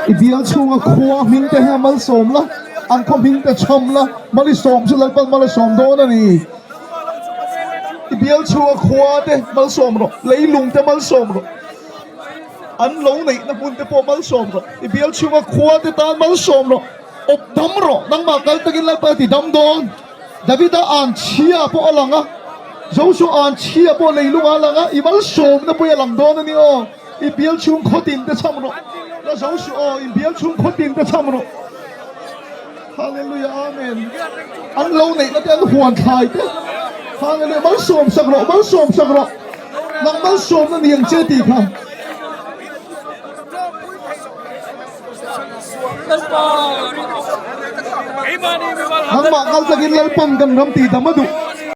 I bial chhunga khua hming te hian malsawm la, an khaw hming te chham la, mal i sawm chu Lalpan mal a sawm dawn a ni. I bial chhunga khua te malsawm rawh, leilung te malsawm rawh, an lo neihna hmun te pawh malsawm rawh, i bial chhunga khua te tan malsawm rawh, awp dam rawh, nangmah kal takin Lalpan a ti dam dawn. Davida an chhia pawh a lang a, Joshua an chhia pawh leilungah a lang a, i malsawmna pawh i a lang dawn a ni aw, i bial chhung khawtin te chham rawh, la Joshua aw, i bial chhung khawtin te chham rawh. Hallelujah Amen. An lo neihna te an huan thlai te. Hallelujah malsawm sak rawh, malsawm sak rawh. Nang malsawmna ni ang che tih kha. Nangmah kal takin Lalpan kan ram tih dam a duh.